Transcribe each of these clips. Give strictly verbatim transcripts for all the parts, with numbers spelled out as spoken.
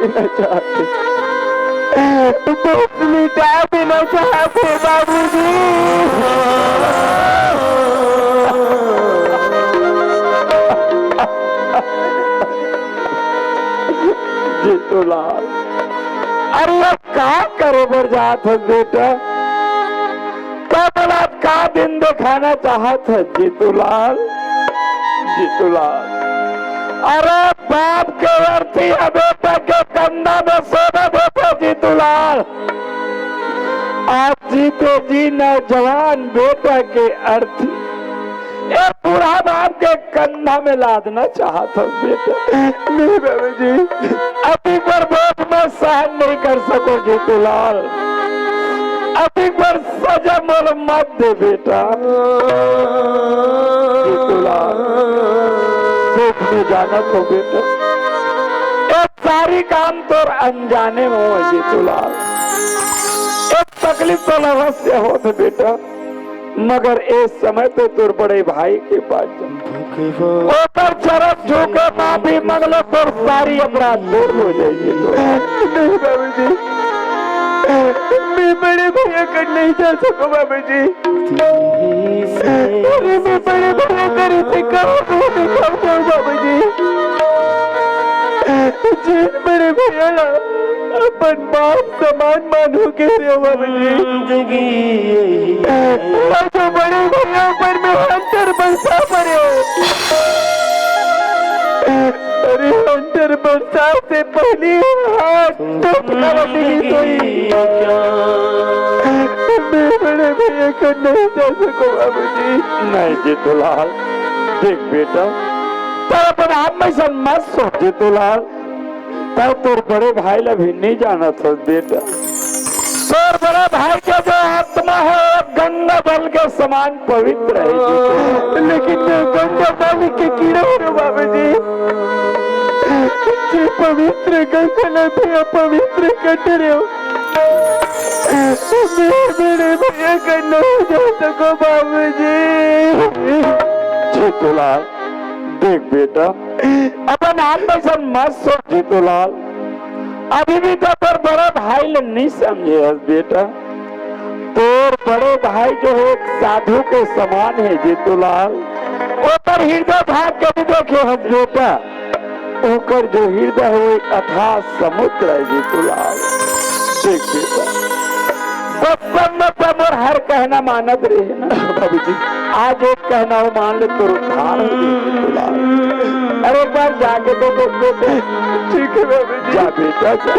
भी नहीं चाहते, बस मिटा भी नहीं चाहते बाबूजी। जीतूलाल, अरे अब का करे बर जात हस बेटा? का बोला, का दिन दिखाना चाहत हस जीतूलाल? जीतूलाल, अरे बाप के अर्थी ह बेटा के कंधा में सोना देथे जीतूलाल। आज जीते जी नौजवान बेटा के अर्थी ए बूढ़ा बाप के कंधा में लादना चाहत हस बेटा। नहीं बाबूजी, अभी पर बोझ मैं सहन नहीं कर सको जीतूलाल, अभी पर सजा मोला मत दे बेटा। जीतूलाल, देख, मैं जानत हूँ बेटा, ये सारी काम तोर अनजाने में होय जीतूलाल। ये तकलीफ तो अवश्य होत बेटा, मगर ए समय तो तोर बड़े भाई के पास जा। ओकर चरण छू के माफी मांग लो, तोर सारी अपराध दूर हो जाएगी। नहीं बाबूजी, मैं बड़े भैया कर नहीं जा सको बाबूजी। अरे मैं बड़े भैया कर इसे कब नहीं कर जाऊँ बाबूजी। जिन बड़े भैया ला अपन बाप समान मानू के रे बाबूजी। जिंदगी यही है। मैं तो बड़े भैया पर मैं हंटर बरसा पड़े। अरे हंटर बरसा से पहले हाथ टपका लगी सोई। मैं बड़े भैया कर नहीं जा सको बाबूजी। नहीं जीतूलाल, देख बेटा, तैं अपन आप में से मत सोच जीतूलाल। तैं तोर बड़े भाई ला भी नहीं जानत हस बेटा। तोर बड़े भाई के जो आत्मा है वो गंगा जल के समान पवित्र है जीतूलाल। लेकिन मैं गंगा जल के कीड़ा हूँ बाबूजी। जे पवित्र गंगा ला भी अपवित्र कर रहे हो। मैं बड़े भैया कर नहीं जा सको बाबूजी। जीतूलाल, देख बेटा, अपन आप में से मत सोच जीतूलाल। अभी भी तो तोर बड़े भाई ला नहीं समझे हस बेटा। तोर बड़े भाई जो है एक साधु के समान है जीतूलाल। ओकर हृदय भाग के भी देखे हस बेटा। ओकर जो हृदय है वो एक अथाह समुद्र है जीतूलाल। देख बेटा, बचपन में तो मोर हर कहना मानत रहे ना। बाबूजी। आज एक कहना हो मान ले, तोर उद्धार हो जाए जीतूलाल। अरे एक बार जाके तो देख बेटा। ठीक है बाबूजी। जा बेटा, जा।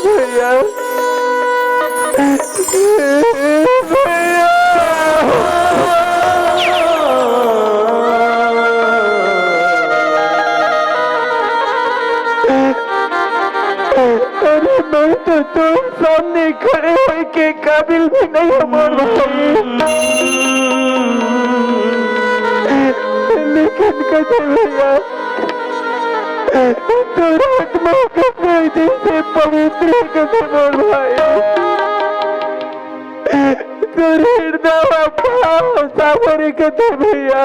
भैया, भैया। अरे मैं तो तोर सामने खड़े होए के काबिल भी नहीं हूँ मोर भाई। लेकिन कथे भैया, तोर आत्मा कथे जैसे पवित्र कथे मोर भाई। तोर हृदय भाव सागर कथे भैया।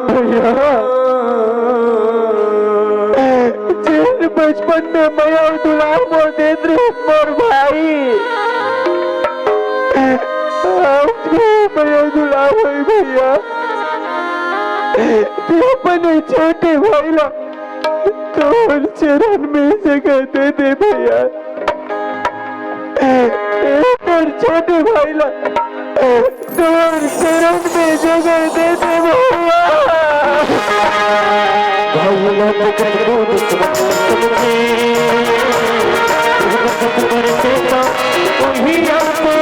भैया, जेन बचपन में मया अउ दुलार मोर देत रहिस मोर भाई, आज भी मया दुलार होई भैया। तैं अपन छोटे भाई ला तोर चरण में जगह दे दे भैया। ए, तोर छोटे भाई ला तोर चरण में जगह दे दे भैया। भाई ला तो कतको दुश्मन समझे, दुश्मन के साथ वही आते।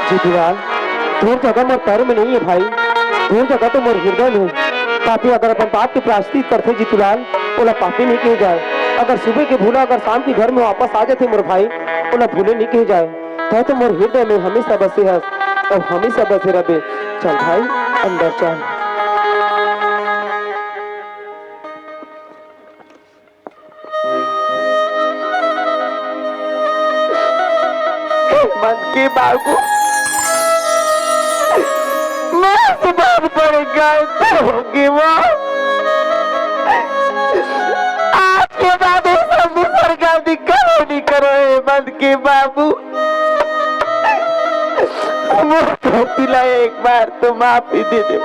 जीतूलाल, तोर जगह मोर पैर में नहीं है भाई, तोर जगह तो मोर हृदय में। पापी अगर अपन पाप के प्रायश्चित करथे जीतूलाल, ओला पापी नहीं कहे जाए। अगर सुबह के भूला अगर शाम के घर में वापस आ जाथे मोर भाई, ओला भूले नहीं कहे जाए। तैं तो मोर हृदय में हमेशा बसे हस, अउ हमेशा बसे रहिबे। चल भाई, अंदर चल। मन के बाबू, मैं तो बहुत बड़ी गलती होगी वो। आज के बाद ये सब दूसर गलती कभी नहीं करो, हे मन के बाबू। मोर गलती ला एक बार तो माफी दे दे।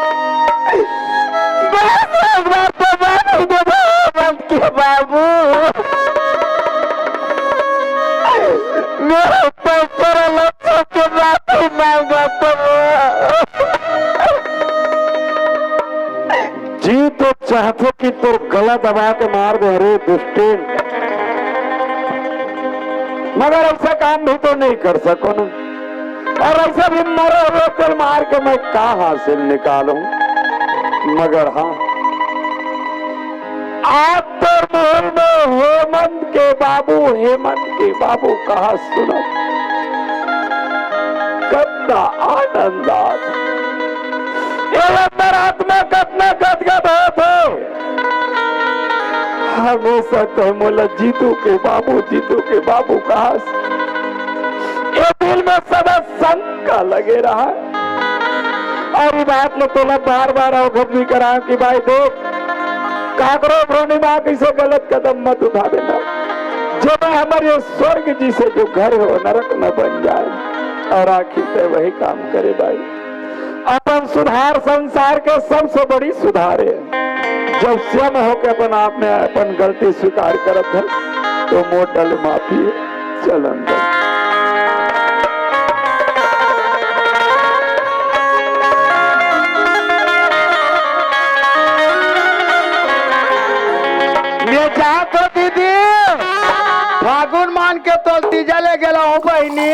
बस एक बार तो माफी दे दे, मन के बाबू। मेरे ऊपर तेरा लक्ष्य के माफी मांगा तो। जी तो चाहथे कि तोर गला दबा के मार दे, अरे दुष्टेन, मगर ऐसा काम भी तो नहीं कर सको ना। और ऐसा भी मरे हुए तलवार के मैं का हासिल निकालूं? मगर हाँ, आज तो महल में हेमंत के बाबू, हेमंत के बाबू कहा सुना, कतना आनंद आज। ये अंदर आत्मा कतना गदगद होत हो। हमेशा तो मोला जीतू के बाबू, जीतू के बाबू कहास। ये दिल में सदा शंका लगे रहा। और ये बात में तोला बार-बार अवगत भी करा कि भाई देख, काकरो भरोनी माँ किसे गलत कदम मत उठा देना। जो मैं हमारे स्वर्ग जैसे जो घर हो, नरक न बन जाए। और आखिर पे वही काम करे भाई। अपन सुधार संसार के सबसे बड़ी सुधार है। जब स्वयं होके अपन आप में अपन गलती स्वीकार करत है, तो मोट डाले माफी है। चल अंदर। मैं जात हो दीदी, फागुन मान के तोल तीजा ले गेला हो बहिनी।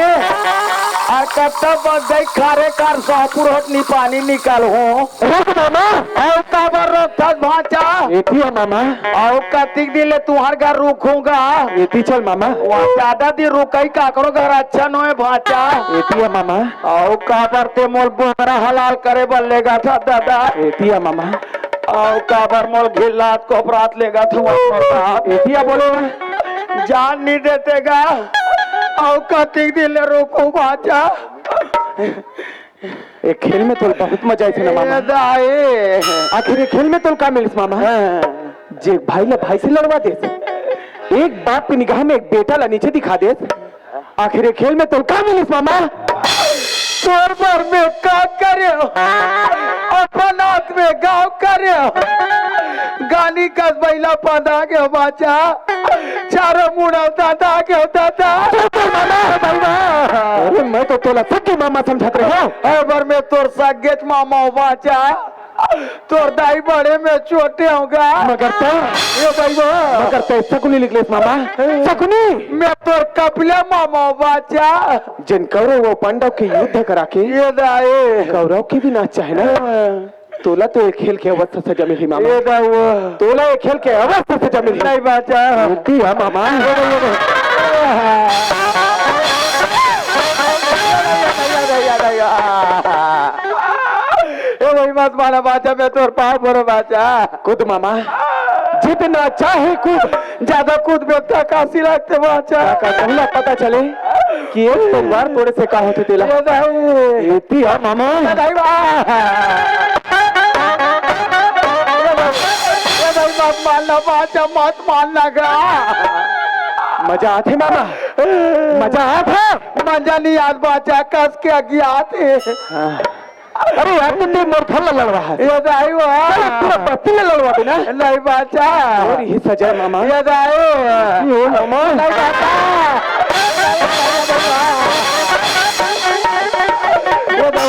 और कत्ता बंदई खारे कार सापुर होत नी पानी निकाल हो। रुक मामा। और काबर रोकथस भांचा? एती आ मामा। और कतिक दिन ले तुहर घर रुकूंगा? एती चल मामा। वहाँ ज्यादा दिन रुकई काकरो घर अच्छा नोहे भांचा। एती आ मामा। और काबर ते मोल बोहरा हलाल करे बर लेगथस दादा? एती आ मामा। और काबर मोल घिल्लात कोपरात लेगथस मोर बाप? एती आ बोले ना। जान नहीं देते गा। और कतिक दिन ले रुकूं भांचा? ए खेल में तोल बहुत मजा आइस ना मामा। ए दाई। आखिर ए खेल में तोल का मिलिस मामा? हाँ। जे एक भाई ला भाई से लड़वा देस, एक बाप के निगाह में एक बेटा ला नीचे दिखा देस, आखिर ए खेल में तोल का मिलिस मामा? तोर बर में का करे हो? अपन हाथ में गाँव करे हो? गानी कस बैला पदा के हो बाचा। चारों मुड़ा दादा के दादा। चुप कर मामा, मामा। अरे मैं तो तोला सच्ची मामा समझत रहे हो। ए बर में तोर सगेच मामा हो बाचा। तोर दाई बड़े में छोटे होगा। मगर तै, ए भाई बा। मगर तै सकुनी निकलेस मामा। सकुनी। मैं तोर कपिला मामा हो बाचा। जिन कौरव वो पांडव के युद्ध करा के ये दाई। कौरव के विनाश चाहे ना। तोला तो ए खेल के अवश्य सजा मिलही मामा। ए दाऊ। तोला ए खेल के अवश्य सजा मिलही। नहीं बाचा। रुकी है मामा। ए भाई मत मारा बाचा, मैं तोर पाँव परो बाचा। कूद मामा, जितना चाहे कूद। ज्यादा कूद बेटा काशी लागते बाचा। काका, तोला पता चले कि एक परिवार तोड़े से का होथे तेला। ए दाई। एती आ मामा। ए दाई बा। ए दाई मत मारना बाचा, मत मारना गा। मजा आथे मामा। मजा आथे। मजा नहीं आत बाचा, कस के अज्ञात है। हाँ। अरे यार, तू ते मोर फल लड़वा है। ये दाई वो। अरे पूरा बस्ती ले लड़वा देना। नहीं बाचा। और ये सजा मामा। ये दाई। ये मामा। नहीं बाचा। ये दाई।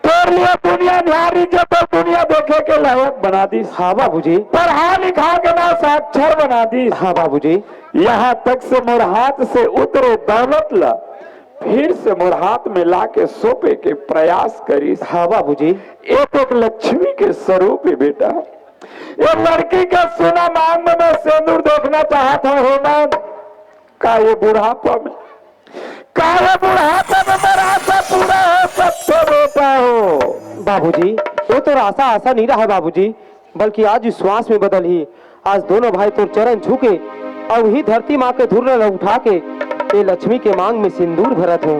तोर लिए दुनिया निहारी, जो तोर दुनिया देखे के लायक बना दिस। हाँ बाबूजी। पढ़ा लिखा के ना साक्षर बना दिस। हाँ बाबूजी। यहाँ तक से मोर हाथ से उतरे दौलत ला फिर से मोर हाथ में ला के सौंपे के प्रयास करिस। हाँ बाबूजी। ये तो एक लक्ष्मी के स्वरूप है बेटा। ये लड़की का सोना मांग में मैं सेंदूर देखना चाहता हूँ हेमंत। का ये बुढ़ापा में, का ये बुढ़ापा में मेरा आशा पूरा हो सकता बेटा हो? बाबूजी, वो तो आशा आशा नहीं रहा बाबूजी, बल्कि आज विश्वास में बदल ही। आज दोनों भाई तोर चरण छू के और ही धरती माँ के धुर्र ल उठा के ये लक्ष्मी के मांग में सिंदूर भरत हो।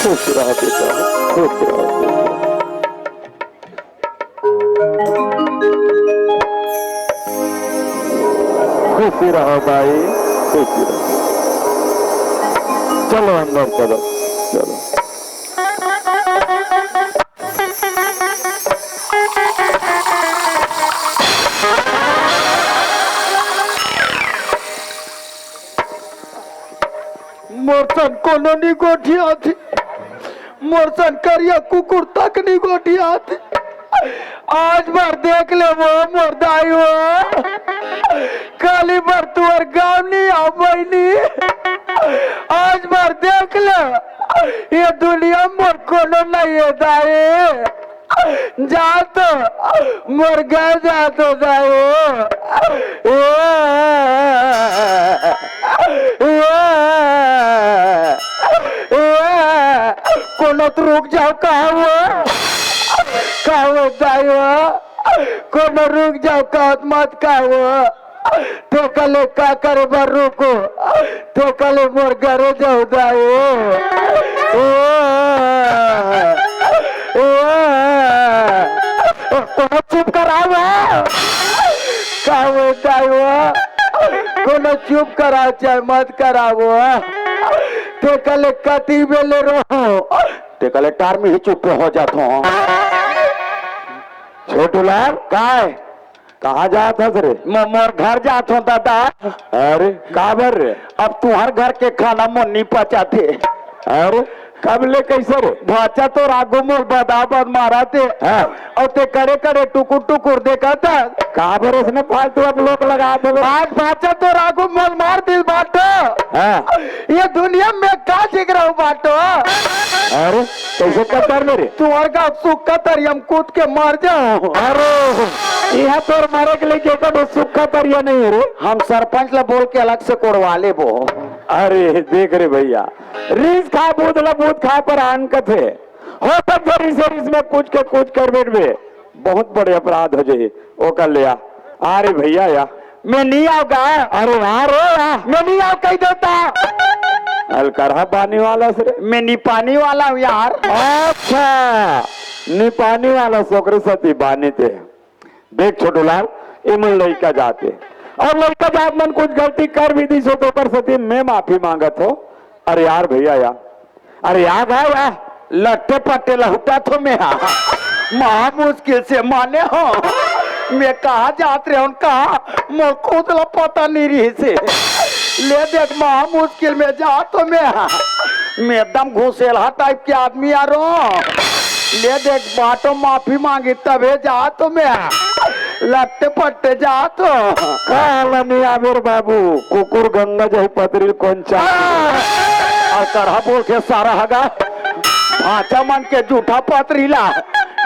खुश रहो बेटा, खुश रहो। खुशी रहो भाई, खुशी रहो। चलो अंदर चलो, चलो। मोर सन कोनो नी गोठियाथे, मोर सन करिया कुकुर तक नी गोठियाथे। आज भर देख ले वो मोर दाई हो, काली भर तुहर गाँव नी आव बहिनी। आज भर देख ले, ये दुनिया मोर कोनो नहीं है दाई। जा तो मोर घर जा तो जाए। ए, ए, ए, कोनो तो रुक जाओ, कहा वो? कहा वो जाए वो? कोनो रुक जाओ, कहत मत कहा वो? तेकले का करे बर रुको, तेकले मोर घरे जाऊ दाई। ओ, ओ, कोनो चुप कराओ, का हो दाई हो? कोनो चुप कराओ चाहे मत कराओ, तेकले कति बेले रहो, तेकले टार में ही चुप हो जात हो। छोटू लाल, काय? कहाँ जात हस रे? म-, मोर घर जात हो दादा। अरे, काबर रे? अब तुहर घर के खाना मोर नी पचाथे। अरे, कब ले कैसे रे? भाचा तो राघो मोर बदा बद मारा थे। हाँ। और ते करे करे टुकुर टुकुर देखा था। काबर इसने फालतू अब लोग लगा दे। आज भाचा तो राघो मोर मार दिस बाटो। हाँ। ये दुनिया में का सीख रहा हूँ बाटो? अरे, कैसे कब कर ले रे? तुहर का सुख का तरियम कूद के मर जाओ। अरे, यह तोर मारे के लिए क्या कब सुख का तरिया नहीं है रे? हम सरपंच ला बोल के अलग से कोड़वा लेबो। अरे, देख रे भैया, रीस खा बूद ला बूद खा पर आन कथे। हो सब रीस रीस में कुछ के कुछ कर बैठ बे। बहुत बड़े अपराध हो जाए। ओ कर ले आ। आ रे भैया या। मैं नहीं आऊंगा। अरे आ रे आ। मैं नहीं आऊं कही देता। अलकरहा पानी वाला से। मैं नहीं पानी वाला हूँ यार। अच्छा, नहीं पानी वाला सोकरे सती बानी ते। देख छोटू लाल, इमन लइका जाते और लइका जात मन कुछ गलती कर भी दी सो तो ओकर सती मैं माफी मांगत हो। अरे यार भैया यार, अरे यार भाई यार, लट्टे पट्टे लहुटा थो मैं हा। महा मुश्किल से माने हो। मैं कहा जात रहे हूँ कहा मोर खुद ला पता नहीं रही से। ले देख महा मुश्किल में जा तो मैं हा। मैं एकदम घुसेलहा टाइप के आदमी आ रहा। ले देख बाटो माफी मांगी तबे जा तो मैं लट्टे पट्टे जा तो। काला नहीं आबेर बाबू, कुकुर गंगा जही पतरी कौन चा। और करहा बोल के सारा हगा भाचा मन के जूठा पतरी ला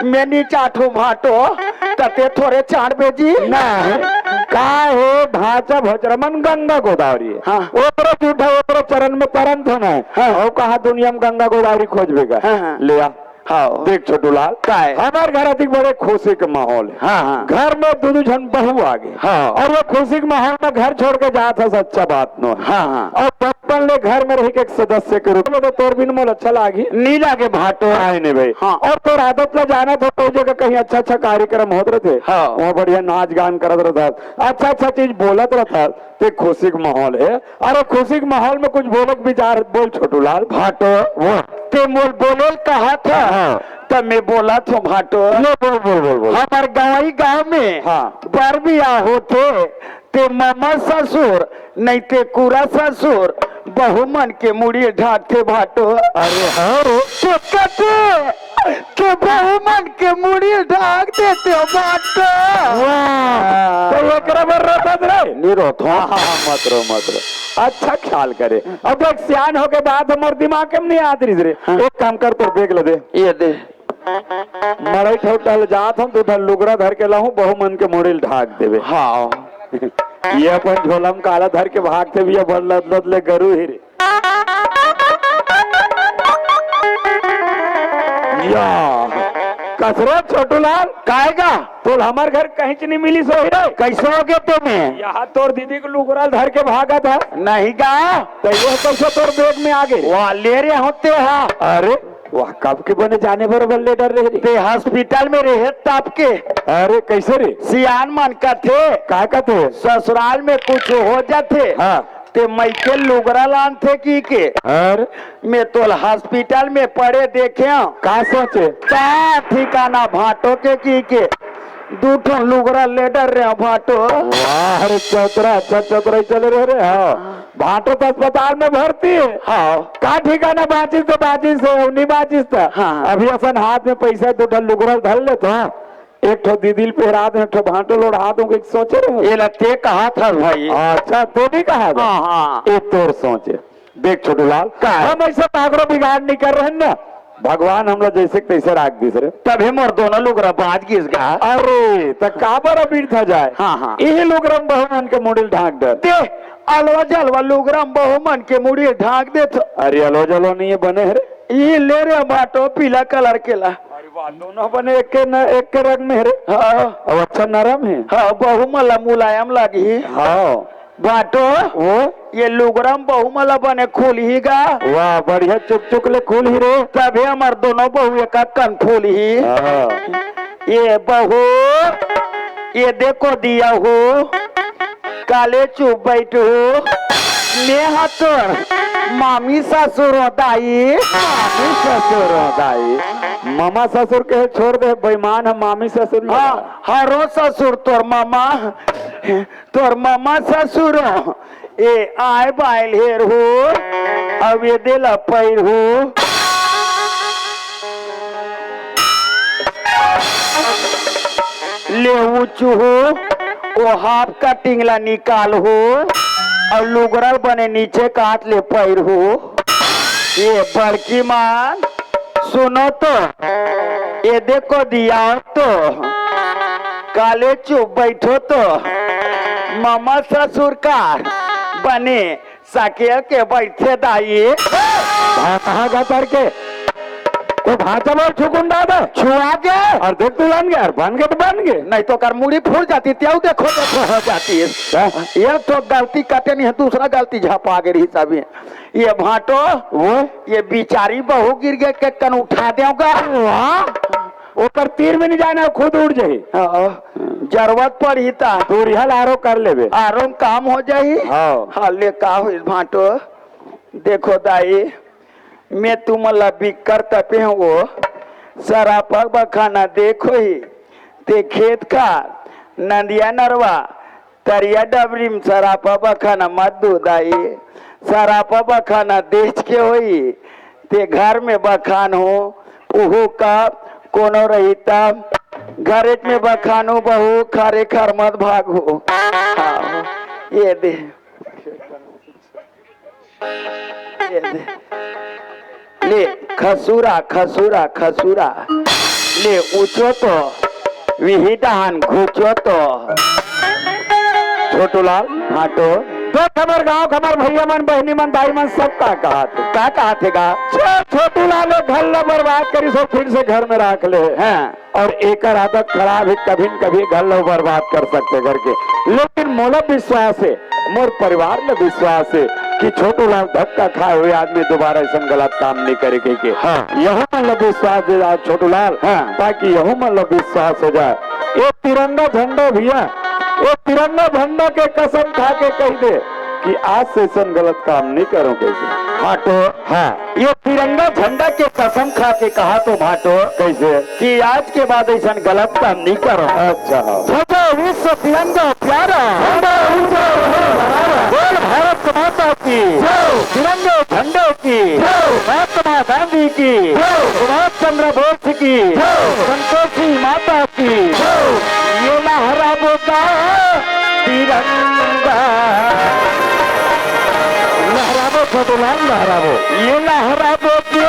मैं नी चाटू भाटो। तते थोरे चाट बेजी। नहीं, का हे भाचा भोचरा मन गंगा गोदावरी। हाँ। ओकरो जूठा ओकरो चरण में परन थो ना। हाँ। और कहा दुनिया में गंगा गोदावरी खोजबे का। हाँ, हाँ। ले आ। हाँ। देख छोटू लाल, का है? हमार घर अधिक बड़े खुशी के माहौल है। हाँ, हाँ। घर में दो दो झन बहू आ गए। हाँ। और वो खुशी के माहौल में घर छोड़ के जात है, सच्चा बात नो है। हाँ, हाँ। और बचपन ले घर में रही के एक सदस्य के रूप में तो तोर बिन मोल अच्छा लागी। नी लागे भाटो। आए नहीं भाई। हाँ। और तोर आदत ला जाना था, कोई जगह कहीं अच्छा अच्छा कार्यक्रम होत रहते। हाँ। वहाँ बढ़िया नाच गान करत रहता, अच्छा अच्छा चीज बोलत रहता। ते खुशी के माहौल है। अरे खुशी के माहौल में कुछ बोले के विचार बोल छोटू लाल। भाटो, वो। ते मोल बोले कहा था। हाँ। त मैं बोला थो भाटो। ले बोल, बोल, बोल, बोल। हमार गंवई गांव में हाँ। बर बियाह होथे, ते ममा ससुर, नहीं ते कुरा ससुर, बहू मन के मुड़ी ढाकथे भाटो। अरे हाँ रे। ते कथे, ते बहू मन के मुड़ी ढाक देथे भाटो। वाह, तो एकरा बर रोथस रे? नहीं रोथों। हाँ, हाँ, हाँ, मत रो, मत रो। अच्छा ख्याल करे। अब देख, सियान होके बात हमर दिमाग में नहीं आत रहिस रे। हाँ। एक काम कर, तोर bag ल दे। ये दे। मड़ई ठौर टहल जात हूँ, दू ठन लुगरा धर के लाहूँ, बहू मन के मुड़ी ल ढाक देबे। हाँ। ये अपन झोला म काला धर के भागथे भैया, बड़ लदलद ले गरू ही रे। या, कस रे छोटू लाल? काय गा? तोल हमर घर कहीं च नहीं मिलिस होही रे। कैसे हो गए तुम्हें? यहाँ तोर दीदी के लुगरा ल धर के भागत हे। नहीं गा। तो वो कैसे तोर bag में आ गए? वाह, ले रे होते हा। अरे, वाह, कब के बने जाने बरोबर ले डर रहे रे। ते hospital में रहे तब के। अरे, कैसे रे? सियान मन कथे। का कथे? ससुराल में कुछ हो जाथे। हाँ। ते मइके लुगरा लानथे की के। अरे। मैं तोल hospital में पड़े देखे हूँ। का सोचे? का ठिकाना भाटो के की के। दू ठो लुगरा ले डर रहे हो भाटो। वाह रे चौतरा, अच्छा चौतरा ही चले रहे रे। हाँ। भाटो तो अस्पताल में भर्ती है। हाँ। का ठिकाना बाँचिस तो बाँचिस हे, नहीं बाँचिस तो। हाँ। अभी अपन हाथ में पैसा दू ठो लुगरा धर ले तो। एक ठो दीदी ल पहिरा दे, एक ठो भाटो ल ओढ़ा दे, कहिके सोचे रहे हो। एला ते कहा था भाई। अच्छा, ते नहीं कहा था? हाँ, हाँ। ये तोर सोचे। देख छोटू लाल, का है? हम ऐसा काकरो बिगाड़ नहीं कर रहे ना। भगवान हमला जैसे के तैसे राख दिस रे। तभे मोर दोनों लुगरा बाँच गिस गा। अरे, त काबर अबीर था जाए? हाँ, हाँ। इही लुगरा म बहू मन के मुड़ी ल ढाक डर। ते अलवा जलवा लुगरा म बहू मन के मुड़ी ल ढाक देथो। अरे, अलवा जलवा नहीं है, बने है रे। ई ले रे भाटो पीला colour के ला। अरे वाह, दोनों बने एक के न, एक के रंग में है रे। हाँ। अब अच्छा नरम है। हाँ, बहू मन ला मुलायम लगही। हाँ। भाटो, वो? ये लुगरा म बहू मन ला बने खुलही गा। वाह, बढ़िया चुक चुक ले खुलही रे। तभे हमर दोनों बहू एक कन फूलही। हाँ। ये बहू, ये देखो दिया हो, काले चुप बैठ हो। मैं हा तोर मामी ससुर हो दाई। मामी ससुर हो दाई। मामा ससुर के छोड़ दे, बेईमान है, मामी ससुर नहीं। हाँ, हरो ससुर तोर मामा। तोर ममा ससुर ए आय बायल हेर हो, अब ये देला पैर हो। ले ऊँचू हो, ओ half cutting ला निकाल हो, अउ लुगरा बने नीचे काट ले पैर हो। ये बड़की मान सुनो तो, ये देखो दिया तो, काले चुप बैठो तो, ममा ससुर का बने सकेल के बैठे दाई। कहाँ गा तर के? तो भांचा बोल छुकुंडा दे। छुआ के। और देख तू बन गया, और बन गए तो बन गए। नहीं तो कर मुड़ी फूट जाती, त्याऊ देखो देखो हो जाती है। हाँ। ये तो गलती कटे नहीं है, दूसरा गलती झपा गई रही साहब। ये भांटो, वो? ये बिचारी बहू गिर गए के कन उठा देगा। वाह, ओकर तीर में नहीं जाना, खुद उड़ जाही। हाँ, जरूरत पड़ी ता। दूरिहा ल आरो कर लेबे। आरो म काम हो जाही। हाँ। हाँ, ले का होइस भांटो? देखो दाई, मैं तुमन ला बिक्कर तपे हूँ वो। सरापा बखाना देखो ही, ते खेत खार, नंदिया नरवा, तरिया डबरी म सरापा बखाना मत दू दाई। सरापा बखाना देच के होई, ते घर में बखान हो, उहू का कोनो रही त घरेच में बखान हो, बहू खारे खार मत भाग हो। हाँ, ये दे। ले, खसुरा, खसुरा, खसुरा। ले, ऊंचो तो, विही डहान घुचो तो। छोटूलाल, हाँ तो। देख, हमर गांव, हमर भैया मन, बहिनी मन, दाई मन, सब का कहाथे। का कहाथे गा? छो-, छोटूलाल, वो घर ला बर्बाद करिस, फिर से घर में राख ले। हाँ। और एकर आदत खराब हे, कभी न कभी घर ला बर्बाद कर सकथे घर के। लेकिन मोला विश्वास हे, मोर परिवार ला विश्वास हे कि छोटूलाल धक्का खाए हुए आदमी दोबारा अइसन गलत काम नहीं करे कहिके। हाँ। यहू मन ला विश्वास दे जाओ छोटूलाल, हाँ। ताकि यहू मन ला विश्वास हो जाए। ये तिरंगा झंडा भैया, ये तिरंगा झंडा के कसम खा के कहि दे कि आज से अइसन गलत काम नहीं करों कहिके। हाँ तो। हाँ। ये तिरंगा झंडा के कसम खा के कहा तो भाटो। कैसे? कि आज के बाद अइसन गलत काम नहीं करों। अच्छा। झंडा विश्व तिरंगा प्यारा। बोल भारत माता की। तिरंगे झंडे की। महात्मा गांधी की। सुभाष चंद्र बोस की। संतोषी माता की। ये लहराबो का तिरंगा। लहराबो छोटू लाल, लहराबो। ये लहराबो के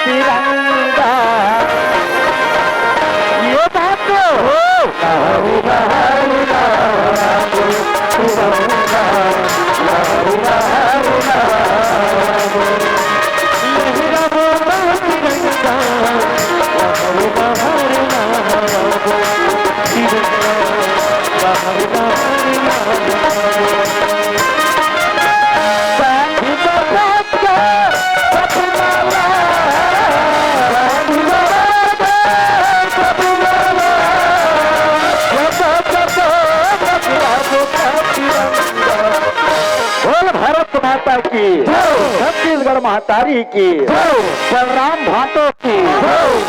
तिरंगा। ये बात तो हो। बोल भारत माता की। छत्तीसगढ़ महतारी की। बलराम भाटो की।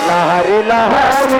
लहरी लहरी